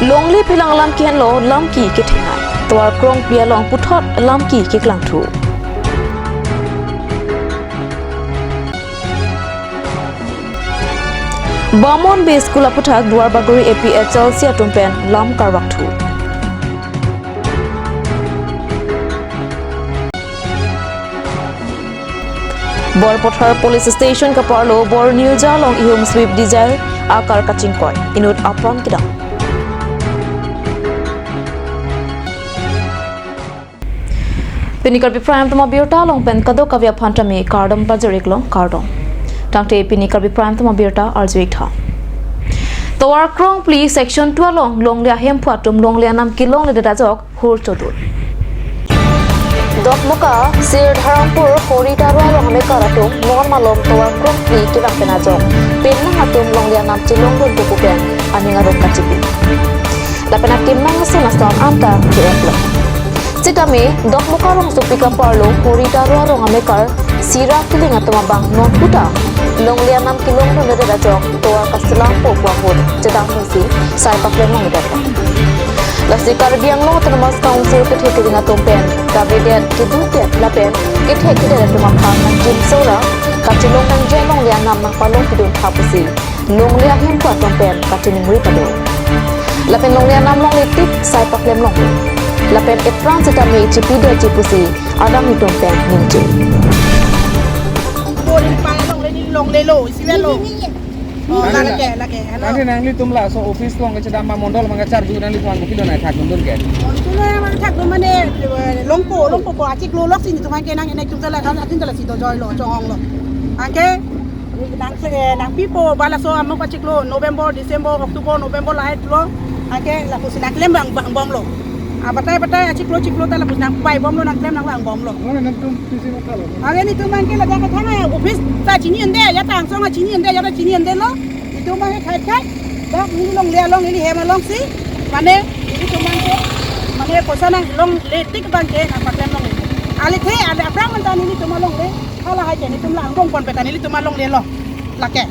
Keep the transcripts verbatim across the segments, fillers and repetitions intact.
Longle phelang alam kehenlo, lamki kethenei. Tovar Krongpi along puthot lamki keklangthu. Bamon Bey School aputhak Duarbagori A P H L C atum pen lam karvakthu. Borpathar Police Station kaparlo Bor Nirja along ihum sweep dizai akar kachingkoi, inut apran kedam. Pini Karbi Prime Time abirta along pen kadokave aphan tame kardom pajir-iklo, kardom. Tangte pini Karbi Prime Time abirta arju-ik tha. Tovar Krongpi Section two along longle ahemphu atum longle anam kelongledet ajok hur chodun. Dokmoka, Sirdharampur, Hori Taro along amekar atum non malom Tovar Krongpi kevang pen ajok penang atum longle anam chelongdunpo pu pen aning arong kachipi. Lapen akemang ason ason anta ke-etlo. Sitame, Dokmoka rongsopi kaparlo Hori Taro arong amekar Sira Killing atum abang non puta longle anam kelongdundet ajok tovar kaselangpo pu ahut chedangsi sai paklem longledet. Lasi Karbi Anglong Autonomous Council kethe kering atum pen kavedet kedudet lapen kethe kedet atum aphan nangjinso ra kachelong nangji alongle anam nangpalongpidun tha pusi longle ahemphu atum pen kachiningri pado. Lapen longle anam longle tik sai paklem longle. Lapen epran sitame chipidetji pusi alanglitum pen ningje. Boring pa longle ni longlelo, isi lo. Oh, lake, lake, hello. Tangte nanglitum laso office along kachedam ma mondol abang kacharju nanglitum abang kopilo nangthakdun ke? Mondol abang thakdun mane, eh, longpo, longpo po, achiklo loksi nelitum abang ke nang, nelitum ta la, nelitum ta lasi dojoilo, chonglo. Anke, nang, eh, nangpipo, ba laso amok achiklo, November, December, October, November lahai pulo. Anke, lapusi nangklem abang, abang bomlo. Ah, batai, batai, achiklo, chiklo ta lapusi nangpai bomlo, nangklem nang abang bomlo. Mana nangtum Ave nelitum abang ke ladak kathang office ta chini un-e, ya ta angsong chini un-e, ya ta chini un-elo. Nelitum abang ke khai khai. Dak neli longle along, neli hem alongsi. Mane, nelitum abang ke, mane kosa nang longle tik abang ke, nang paklem long. Alithe, ale aphrang anta nelitum alongle. Halahai ke nelitum la angbong pon peta nelitum alonglelo. Lake.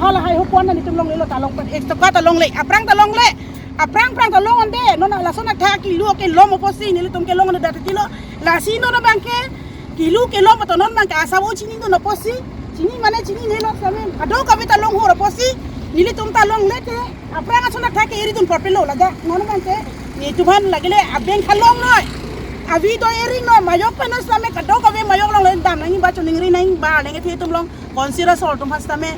Halahai hupon nelitum longlelo ta long pen. Ek toka ta longle, aphrang ta longle. Aphrang aphrang ta long un-e, non lason athak kilu kelom apotsi, nelitum kelongledet tilo. Lasi non abang ke, kilu kelom ato non abang ke asabo chinidun apotsi, chini mane chinidunlo sitame, kadokave ta longhor apotsi, nelitum ta longle te, aphrang ason athak ke eridun porpelo ladak, non abang ke, nelitum aphan lagile abeng khalong noi, avi do eri noi, mayok pen noi sitame, kadokave mayok longle dam nangji ba choningri nangji ba, lenge the atum along, konsira sol atum aphan sitame,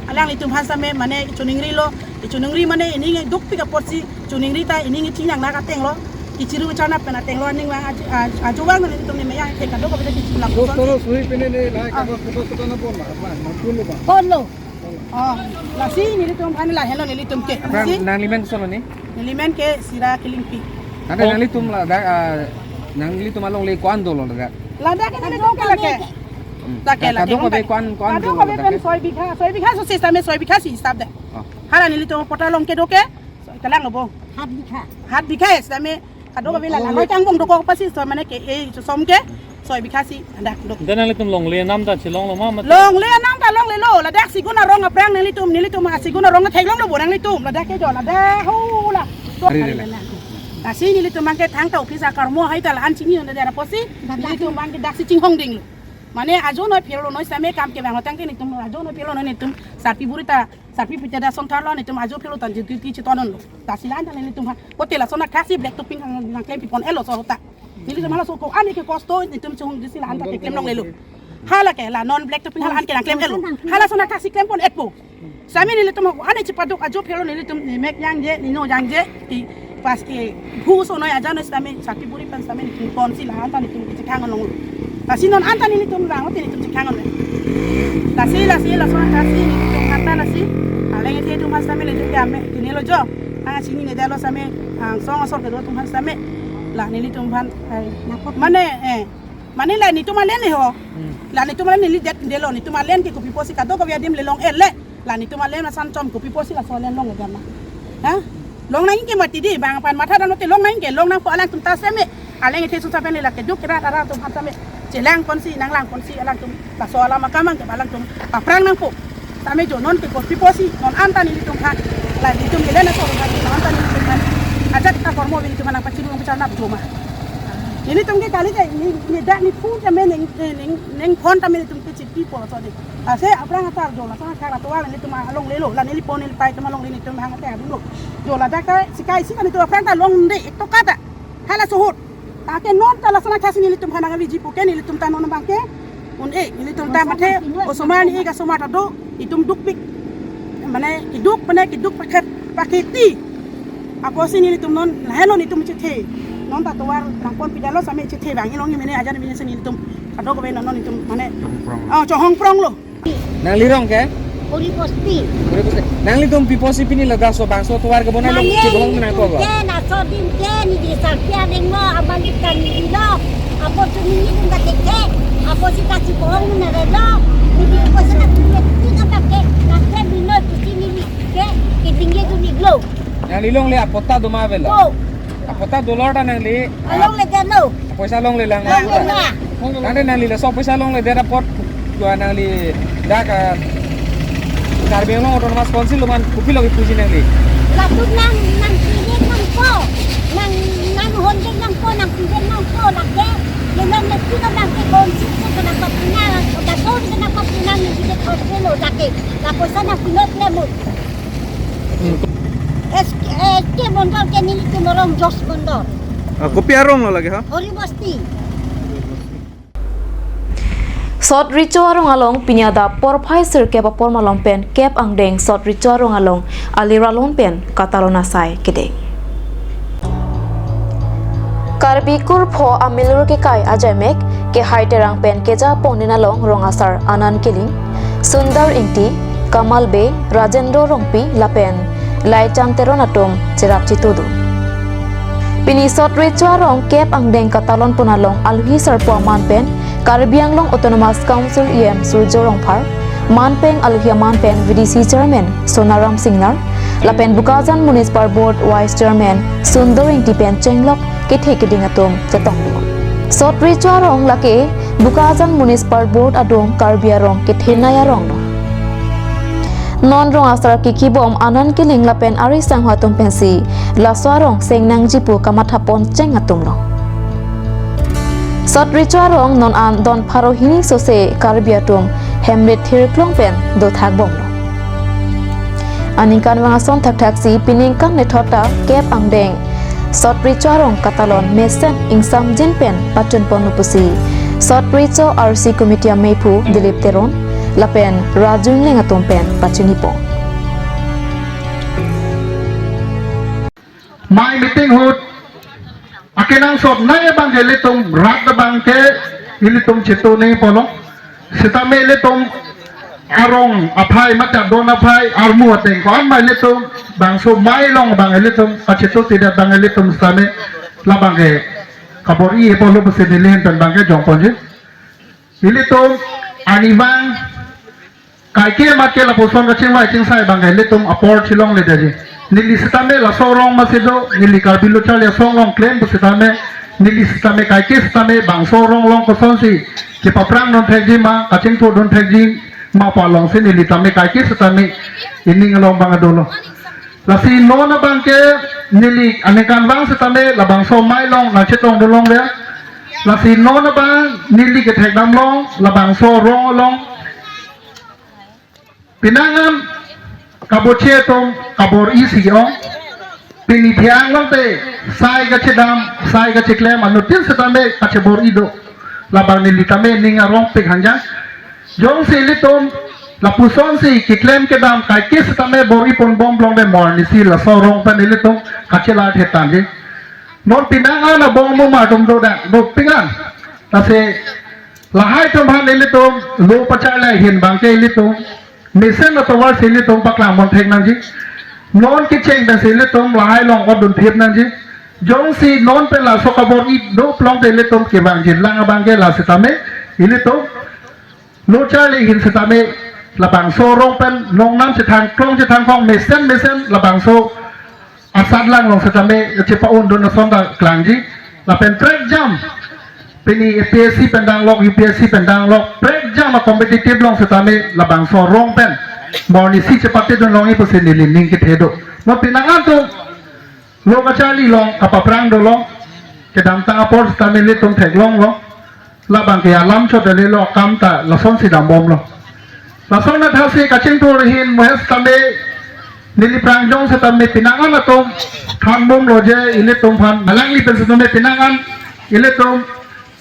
alanglitum aphan sitame, mane choningrilo, choningri mane ining dukpik apotsi, choningri ta ining chinang na katenglo, kichiru charna pen atenglo, aning abang aj-, aj-, ajo abang nelitum ni meyang ke kadokave ta kichiru lang. Dos koson toro si. Sui pene ne lai Ah. Kados kodos kodos na bon ma, ma, ma pun lo ba. Ponlo. Oh, lasi nelitum aphan lahenlo nelitum ke. Aphrang si. Nanglimen koson lo ni? Nelimen ke Sira Killingpi. Tangte Oh. Nanglitum ladak, ah, nanglitum alongle ko-an dolo ladak? Ladak ke nelitum ke lake. Hmm. Lake, lake, kadokave lake. Ko-an, ko-an dolo Kadokave ladak pen ke? Soi bigha, soi bigha so sitame soi bigha si hisap de. Oh. Hala nelitum pota along kedo ke, so, kalang lo bo. Hat bigha. Hat bigha ya, sitame, kadokave la, Oh, la, oh. Loi kangbong dokok apotsi, so, mane ke, eh, so, som ke, soi bigha si, dak, dok. Dan nanglitum longle anam ta chelonglo ma, mat- Longle anam ta longlelo, ladak Sigun arong aphrang nelitum, nelitum, ah, Sigun arong theklonglo bo nanglitum, ladak ke jo, ladak, ho, la. So, Ari, ari, ari, ari. Lasi nelitum abang ke thangta office akarmo hai ta la-an chini un-edet apotsi, nelitum abang ke daksi chinghong dinglo. Mane ajo noi phirlo noi sitame kam kevang tangte nelitum ajo noi phirlo noi nelitum sarpi buri ta Sarpi pite da son tharlo nelitum ajo phirlo tan duty chiton unlo. Lasi la-an ta nelitum ha. Kote lason athak si black topping nang, nangklem pipon-etlo so ta. Nelitum hala so ko-an ke kosto nelitum chung disi la-an ta keklem longlelo. Hala ke la non black topping hala-an ke nangklem-etlo. Hala son athak si klempon-etpo. Sitame nelitum ko-an chipaduk ajo phirlo nelitum ne mek jangje, ne no jangje. Ti Pas ke, hu so noi aja noi sitame, sarpi buri pen sitame, nelitum konsi la-an ta nelitum chekhang anong. Lasi non anta nelitum lang, te nelitum chekhang anong. Lasi, lasi, lason athak si, nelitum kata lasi, aleng ete atum aphan sitame nelitum ke ame, tinelo jo, ang chinine detlo sitame, angsong asor kedo atum aphan sitame, la nelitum aphan, ai, mane, eh, mane la nelitum alen le ho, Hmm. La nelitum alen neli det detlo, nelitum alen ke kopi apotsi kadokave adim le long-et le. La nelitum alen asan chom kopi apotsi laso alen long-et ma. Ha? Long nangji ke mati di, bang aphan matha dam lote long nangji ke, long nangpo alangtum ta sitame. Aleng ete susa pen le lake duk kira tara atum aphan sitame. Chelang ponsi, nanglang ponsi, alangtum, laso alam akam abang ke alangtum, paphrang nangpo. Sitame jo non ke kopi apotsi, non anta nelitum aphan. La nelitum ke le na so aphan, non anta nelitum aphan. Ajat ta kormo ave nelitum aphan nangpachirung pacharnap joma. Nelitum ke kali ke ne, ne dak nephu tame neng, neng, neng phone tame nelitum ke chipi polo so dei. Ase aphrang atar jo lason akhara tovar nelitum alongle lo, la neli pon neli pai atum alongle nelitum hang ate adulo. Jo ladak ta sikai si kan nelitum aphrang ta longde ektoka ta. Hala sohot. Lake non ta lason akhasi nelitum aphan nangviji puke nelitum ta non abangke un-e, nelitum ta mathe osomar ni-e, osomar ta do, itum dukpik. Mane keduk, mane keduk pakhet pakheti. Apotsi nelitum non lahelo nelitum chethe. Non ta tovar nangpon pidalo same chethe abang. Inong mene ajan mene si nelitum kadokave non non nelitum mane, chohong prong. Oh, chohong prong lo. Nangli rong ke? Uri Bosti. Uri Bosti. Nanglitum pi apotsi pini ladak so bangso tovar kebonai lo, nangli chebohong nang ko? Ke laso adim ke neli sarpi areng lo, aman ikan neli lo. Apotsi neli dun ka teke. Apotsi kachebohong nang relo. Neli apotsi nang neli ke nang ke bino pusi neli ke keding ye dun iglo. Nangli longle apatta do ma avelo? Oh. Apatta dolor ta nangli? Alongle det lo. Poisa longlelang. Longlelang. Tangte nangli laso poisa longledet apot, dua nangli dak, ah, Karbi Anglong Autonomous Council atum aphan kopilo kipuji nangli? Latum nang, nangpidun nangpo. Nang, nanghondet nangpo, nangpidun nangpo, lake. Lelong leki lo nang ke council ke nangpapinang, kota ton ke nangpapinang, nangpidun council lo, lake. La poisa nangpinot le mo. Hmm. S K, S K Mondol ke nelitum arong Jos Mondol. Ah, kopi arong lo lake ha? Uri Bosti. Sot Recho arong along pini adap porphai sirkep apor malom pen kep angdeng Sot Recho arong along ali ralon pen katalon asai kedeng. Karbi kurpho amilur kekai ajaimek kehai terang pen kejapon nin along rong asar Anand Killing, Sundar Ingti, Kamal Bey, Rajendra Rongpi lapen Laichan Teron atum cherap chitudun. Pini Sot Recho arong kep angdeng katalon pon along aluhi sarpo aman pen Karbi Anglong Autonomous Council E M Surjya Rongphar, manpeng aluhi aman pen V D C Chairman Sonaram Singnar, lapen Bokajan Municipal Board Vice Chairman Sundar Ingti pen chenglok kethe keding atum chetong. Sot Recho arong lake Bokajan Municipal Board adung Karbi arong kethenei arong lo. Non rong asar kikibom Anand Killing lapen ari sangho atum pensi laso arong seng nangji pu kamathapon cheng atum lo. Sot Recho arong non an don pharo hini sose Karbi atum hemrit thirklong pen dothak bomlo. Aningkanvang ason thakthaksi peningkan nethot ta kep angdeng Sot Recho arong katalon mesen ingsamjin pen pachunponlo pusi Sot Recho R C Committee amephu Dilip Teron lapen Raju Ingleng atum pen pachinipo. Mai meeting ahut akenangsotnei abang ke ilitum rat abang ke ilitum chetongdun polo. Sitame ilitum arong aphai mate adon aphai armu ateng ko-an ma ilitum bangso mai along abang ilitum kachetongthudet abang ilitum sitame labang ke kabor-i polo pusi neli ahin pen abang ke jongponji. Ilitum arnivang kaike mate lapuson kachingvai chingsai abang ke ilitum apor chelongledetji. Neli sitame laso arong masi do, neli Karbi Lo Charli Asong along klem pusitame, neli sitame kaike sitame bangso arong along kosonsi kepaphrangdun thekji ma, kachingthurdun thekji ma pu alongsi neli tame kaike sitame ining along abang dolo. Lasi non abang ke neli aningkanvang sitame labangso mai along nangchetongdun longle. Lasi non abang neli kethekdam long labangso arong along. Penang an kaboche atum kabor-i si ong. Pini thiang along te sai kachedam, sai kacheklem anuttin sitame kachebor-i do. Labang neli tame ning arongpik hanjang. Jongsi ilitum lapusonsi keklem kedam kaike sitame bor-i ponbom longle mo arnisi laso arong pen ilitum kachelar thetangji. Non penang an abong mumar atum do dang, dopik an. Lasi lahai atum aphan ilitum lo pacharli ahin abang ke ilitum mesen atovar si ilitum paklang pon thek nangji. Non kecheng pen si ilitum lahai along otdun thip nangji. Jongsi non pen laso kabor-i do plong te ilitum kevangji lang abang ke la sitame ilitum lo charli ahin sitame labangso arong pen longnam chethang klong chethang kong mesen mesen labangso asat lang along sitame chepa-undun ason ta klangji. Lapen prekjam pini A P S C pen danglok, U P S C pen danglok, prekjam a-competitive along sitame labangso arong pen mo arnisi chepatedun longji pusi neli ning kethe do. Mo penang an atum Lo kacharli along kapaprang dolo, kedamtang apor sitame ilitum theklonglo, labang ke alam chot dalelo akam ta lasonsi dambomlo. Lason athasi kachingthur ahin muhet sitame neli prangjong sitame pinangan atum thanbomlo je ilitum aphan alangli pen sitame pinangan ilitum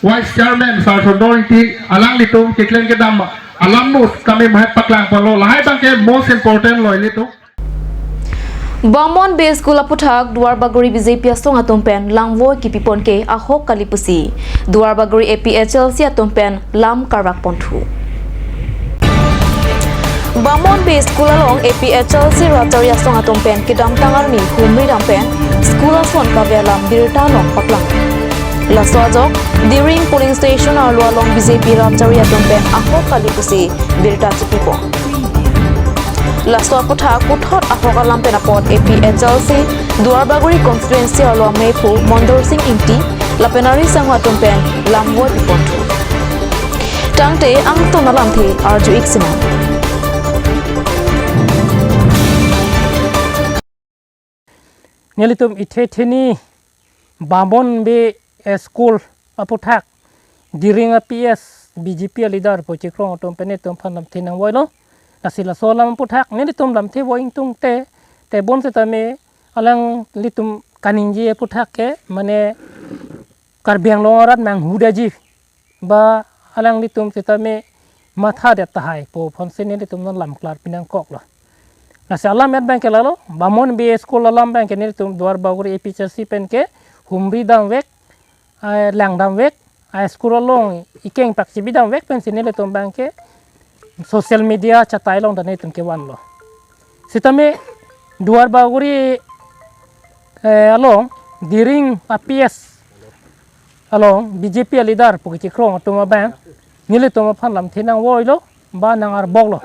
Vice Chairman Sir Sondor Ingti alanglitum keklem kedam alam mus kami muhet paklangponlo, lahai abang ke most important lo ilitum. Bamon Bey School aputhak Duarbagori B J P asong atum pen langvoi kipipon ke ahok kali pusi Duarbagori A P H L C atum pen lam karvakponthu. Bamon Bey School along A P H L C rat achari asong atum pen kedamtang arni humri dam pen school ason kave alam birta along paklang. Laso ajok Diring polling station arlo along B J P rat achari atum pen ahok kali pusi birta chepipon. Laso aputhak puthot ahok alam pen apot A P H L C Duarbagori constituency arlo amephu Mondor Sing Ingti lapen ari sangho atum pen langvoi piponthu. Tangte angton alamthe arju-ik sinang. Nelitum ithe theni Bamon Bey School aputhak Diring a P S B J P a leader pu chikrong atum pen nelitum aphan lamthe nangvoilo. Lasi laso alam aputhak nelitum lamthe voi ingtungte, tebon sitame alanglitum kaningje aputhak ke mane Karbi Anglong arat manghudaji ba alanglitum sitame mathadet tahai pu aphansi nelitum non lam klar pinangkoklo. Lasi alam et abang ke lalo, Bamon Bey School alam abang ke nelitum Duarbagori A P H L C pen ke humri damvek, eh, lang damvek, a school along ikeng pak chibi damvek pensi nelitum abang ke social media chatai along ta nelitum kevanlo. Sitame Duarbagori, eh, along Diring a P S along B J P a leader pu kechikrong atum abang nelitum aphan lamthe nangvoilo ba nang-arboklo.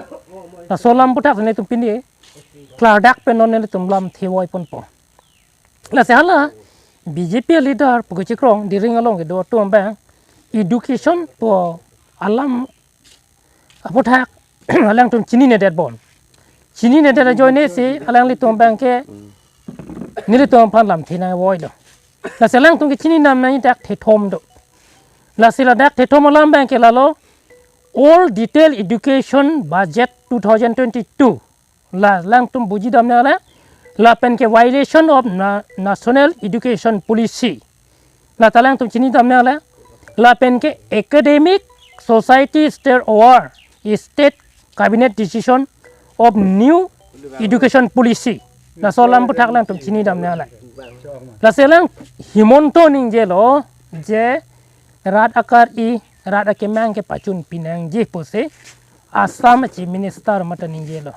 Laso alam aputhak nelitum pini klardak pen non nelitum lamthe voiponpo. Lasi hala B J P a leader pu kechikrong Diring along kedo atum abang education pu alam aputhak alangtum chininedet bon. Chininedet ajoine si alanglitum abang ke nelitum aphan lamthe nangvoilo. Lasi alangtum ke chini dam nangji dak thethom do. Lasi ladak thethom alam abang ke lalo All Detail Education Budget two thousand twenty-two. La alangtum buji dam nanglo, lapen ke violation of na-, National Education Policy. La ta alangtum chini dam nanglo, lapen ke academic society stir over State Cabinet decision of new education policy. Laso alam aputhak alangtum chini dam nanglo. Lasi alang Himanta ningjelo je rat akar-i, rat akemang kepachun pinangji pusi Assam a Chief Minister mate ningjelo.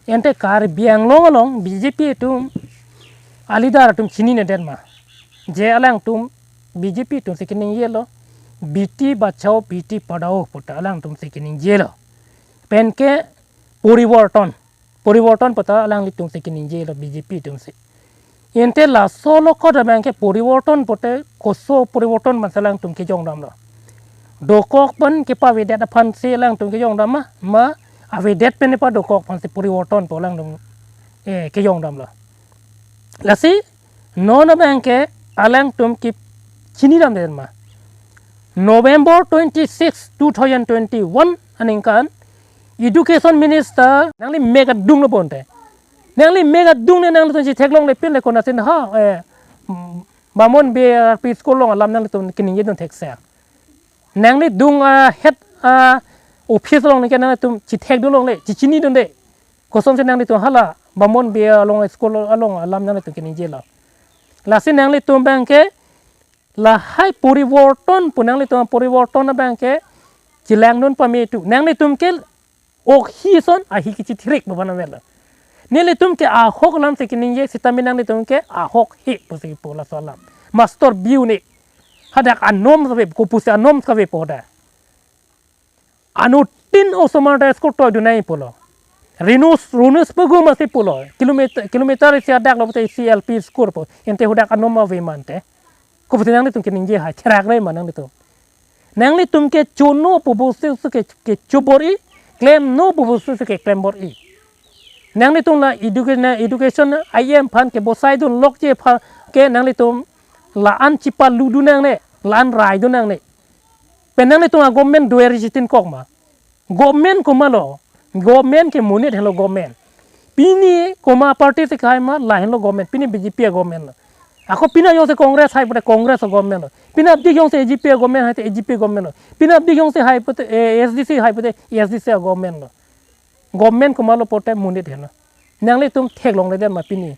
Ante Karbi Anglong along B J P atum a leader atum chininedet ma? Je alangtum B J P atumsi keningjelo, Beti Bachao Beti Padhao puta alangtumsi keningjelo. Pen ke poriborton, poriborton puta alanglitumsi keningjelo B J P atumsi. Ante laso lokot abang ke poriborton pute koso poriborton mansi alangtum kejong damlo? Dokok pen kepavedet aphansi alangtum kejong dam ma, ma avedet pen kepadokok aphansi poriborton pu alangtum, eh, kejong damlo? Lasi non abang ke alangtum ke chini damdet ma? November twenty-six, two thousand twenty-one aningkan Education Minister nangli mek adunglo bonte. Nangli mek adungne nangli tun chitheklongle pinle konat sin ha, eh, Bamon Bey R P School along alam nanglitum keningje dun thekse. Nanglitum a head a office along nike nanglitum chithekdunlongle, chichinidunde. Kosonsi nanglitum hala Bamon Bey along school along alam nanglitum keningjelo? Lasi nanglitum abang ke lahai poriborton pu nanglitum poriborton abang ke chelangdun pame tu. Nanglitum ke ok hi ason ahi kechithirik baban avelo. Nelitum ke ahok alamsi keningje sitame nanglitum ke ahok hi pusi pu laso alam. Master biu ne. Hadak anom kave, kopusi anom kave pu hadak. Anuttin osomar ta school toidun nangji pulo. Ronus, Ronus pagum asi pulo. Kilometer, kilometer isi adaklo pute isi L P school pu. Ante hadak anom ave mante. Kopusi nanglitum keningje hai, cherak re ma nanglitum? Nanglitum ke chono pu bostui si ke, kecho bor-i, klemno pu bostui si keklem bor-i. Nanglitum la education, education I M aphan kebosaidun lokji aphan ke nanglitum la-an chipaludun nangne, la-an raidun nangne. Pen nanglitum a government do-er jitin kok ma. Government komatlo, government ke monit henlo government. Pini komat party si kehai ma, lahenlo government, pini B J P a government lo. Ako pini jongsi Congress hai pute Congress a government lo. Pini abdi jongsi A G P a government hai te A G P government lo. Pini abdi jongsi hai pute, eh, A S D C hai pute A S D C a government lo. Government komatlo pute monit henlo. Nanglitum theklongledet ma pini.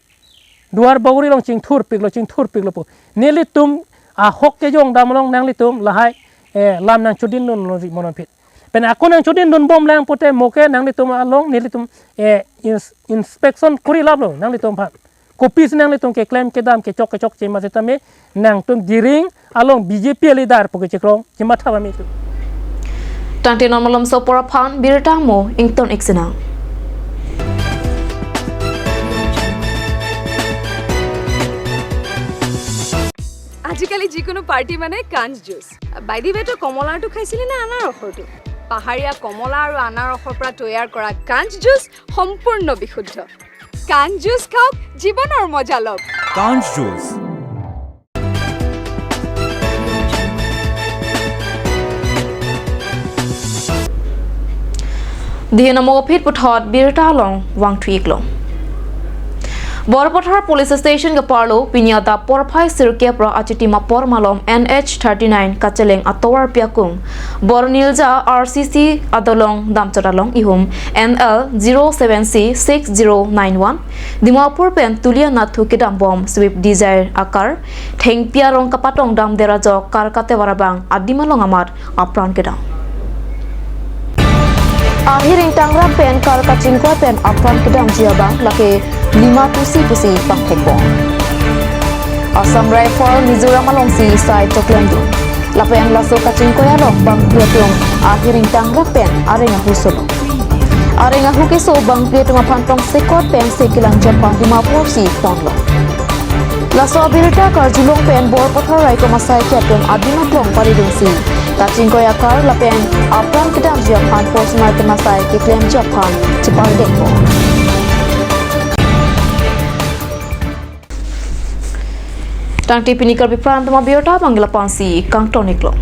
Duar bagori along chingthurpiklo, chingthurpiklo pu. Nelitum ahok kejong dam along nanglitum lahai, eh, lam nangchodindunlo ri monon phit. Pen ako nangchodindunbomlang pute mo ke nanglitum along nelitum, eh, ins-, inspection kuri laplo nanglitum aphan. Kopisi nanglitum keklem kedam kechok kechok chema setame nangtum diring along B J P leader pu kechekrong chematha bami tu. Tangte non malomso apor aphan birta mo ington ik sinang. আজিকালি যিকোনো পাৰ্টি মানে কাঞ্চ juice. By the ৱে, তই কমলাৰটো খাইছিলি নে আনাৰসৰটো? পাহাৰীয়া কমলা আৰু আনাৰসৰ পৰা তৈয়াৰ কৰা কাঞ্চ জুচ সম্পূৰ্ণ বিশুদ্ধ। কাঞ্চ জুচ খাওক, জীৱনৰ মজা লওক। কাঞ্চ juice. Dihino mo phit puthot birta along vangthu iklo. Borpathar Police Station keparlo pini adap porphai sirkep ra achitim apor malom N H thirty-nine kacheleng atovar pi akung Bornilja R C C adolong damchot along ihum N L zero seven C six zero nine one Dimapur pen Tulia Nathu kedambom Swift Desire akar thengpi arong kapatong damdet ajok car katevar abang adim along amat apran kedam. Ahir ingtangrak pen car kachingkoi pen apran kedamji abang lake lima tusi pusi pangthekbom. Assam Rifle Mizoram alongsi sai choklemdun. Lapen laso kachingkoi along bangpi atum ahir ingtangrak pen areng ahu solo. Areng ahu keso bangpi atum aphan tongsekot pen se kelang japan Dimapur si ponlo. Laso abirta karjulong pen Borpathar raikom asai ke atum adim aklong palidungsi kachingkoi a-car lapen apran kedamji aphan personal atum asai keklemji aphan chepardengpo. Tangte pini Karbi Prime Time abirta abang lapu-ansi kangton iklo.